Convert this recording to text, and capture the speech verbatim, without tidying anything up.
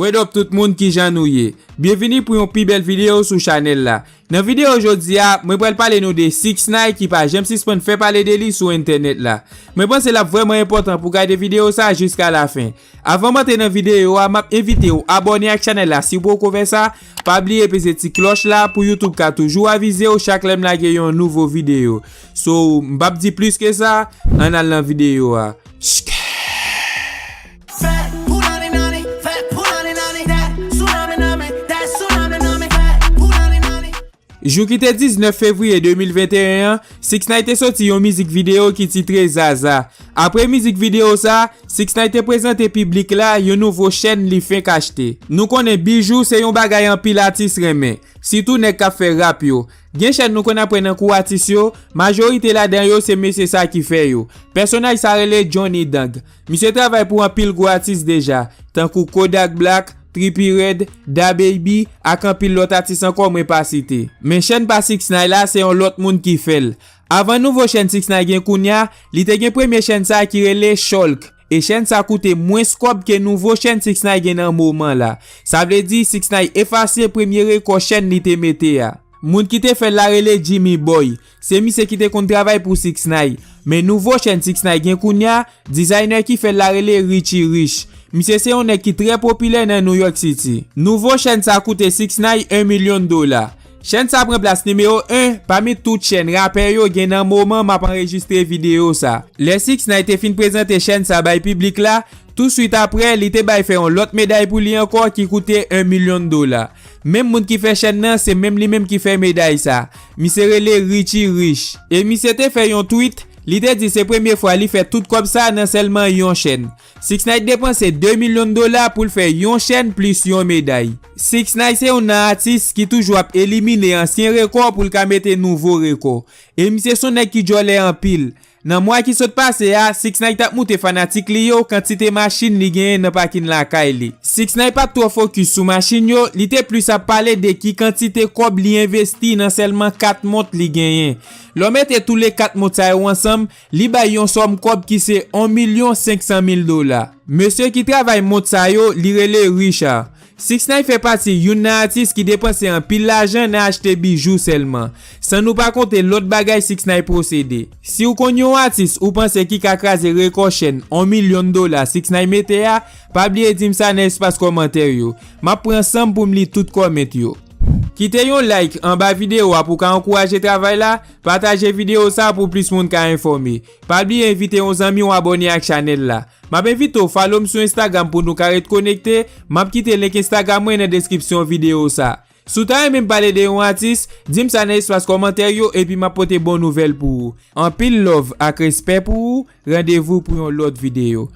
What up tout moun, kijan nou ye? Byenvini pou yon pi bèl videyo sou chanèl la. Nan videyo jodi a, mwen pral pale nou de Six Nine ki pa janm sispann fè pale de li sou entènèt la. Mwen panse l ap vrèman enpòtan pou gade videyo sa jiska lafen. Avan m antre nan videyo a, m ap envite w abòne ak chanèl la si w poko fè sa. Pa bliye peze ti klòch la pou YouTube ka toujou avize w chak lè m lage yon nouvo videyo. So, m p ap di plis ke sa, ann al nan videyo a. Shk. Jou ki te diznèf fevriye de mil venteyen an, Six Nine te soti yon mizik videyo ki titre Zaza. Apre mizik videyo sa, Six Nine te prezante piblik la yon nouvo chèn li fenk achte. Nou konnen bijou se yon bagay anpil atis renmen, sitou nèg k ap fè rap yo. Gen chèn nou konn ap wè nan kou atis yo, majorite ladan yo se mesye sa ki fè yo. Pèsonaj sa rele Johnny Dang. Misye travay pou anpil gwo atis deja, tankou Kodak Black, Trippie Redd, DaBaby, ak anpil lòt atis ankò mwen pa site. Men chèn pa Six Nine la se yon lòt moun ki fè l. Avan nouvo chèn Six Nine gen kounya, li te gen premye chèn sa ki rele Shulk. E chèn sa koute mwens kòb ke nouvo chèn Six Nine gen nan moman la. Sa vle di Six Nine efase premye rekò chèn li te mete a. Moun ki te fè l la rele Jimmy Boy. Se misye ki te konn travay pou Six Nine. Men nouvo chèn Six Nine gen kounya, dizayner ki fè l la rele Richie Rich. Misye se yon nèg ki trè popilè nan New York City. Nouvo chèn sa koute Six Nine en milyon dola. Chèn sa pran plas nimewo en pami tout chèn rapè yo gen nan moman m ap anrejistre videyo sa. Lè Six Nine te fin prezante chèn sa bay piblik la, touswit apre, li te bay fè yon lòt meday pou li ankò ki koute en milyon dola. Menm moun ki fè chèn nan, se menm li menm ki fè meday sa. Misye rele Richie Rich. E misye te fè yon tweet, li te di se premye fwa li fè tout kòb sa nan sèlman yon chèn. Six Nine depanse de milyon dola pou l fè yon chèn plis yon meday. Six Nine se youn nan atis ki toujou ap elimine ansyen rekò pou l ka mete nouvo rekò. E misye se yon nèg ki djòlè anpil. Nan mwa ki sot pase a, Six Nine t ap moute fanatik li yo kantite machin li genyen nan pakin lakay li. Six Nine pa t twò fokis sou machin yo, li te plis ap pale de ki kantite kòb li envesti nan sèlman kat mont li genyen. Lè w mete tou le kat mont sa yo ansanm, li bay yon sòm kòb ki se yon milyon senk san mil dola. Mesye ki travay mont sa yo, li rele Richard. Six Nine fè pati youn nan atis ki depanse anpil lajan nan achte bijou sèlman, san nou pa konte lòt bagay Six Nine posede. Si w konn yon atis ou panse ki ka kraze rekò chèn yon milyon dola Six Nine mete a, pa bliye di m sa nan espas kòmantè yo. M ap pran san m pou m li tout kòmant yo. Kite yon like anba videyo a pou w ka ankouraje travay la, pataje videyo sa pou plis moun ka enfòme. Pa bliye envite yon zanmi w abòne ak chanèl la. M ap envite w follow m sou Instagram pou nou ka ret konekte. M ap kite link Instagram mwen nan deskripsyon videyo sa. Si w ta renmen m pale de yon atis, di m sa nan espas kòmantè yo epi m ap pote bon nouvèl pou ou. Anpil love ak respè pou ou. Randevou pou yon lòt videyo.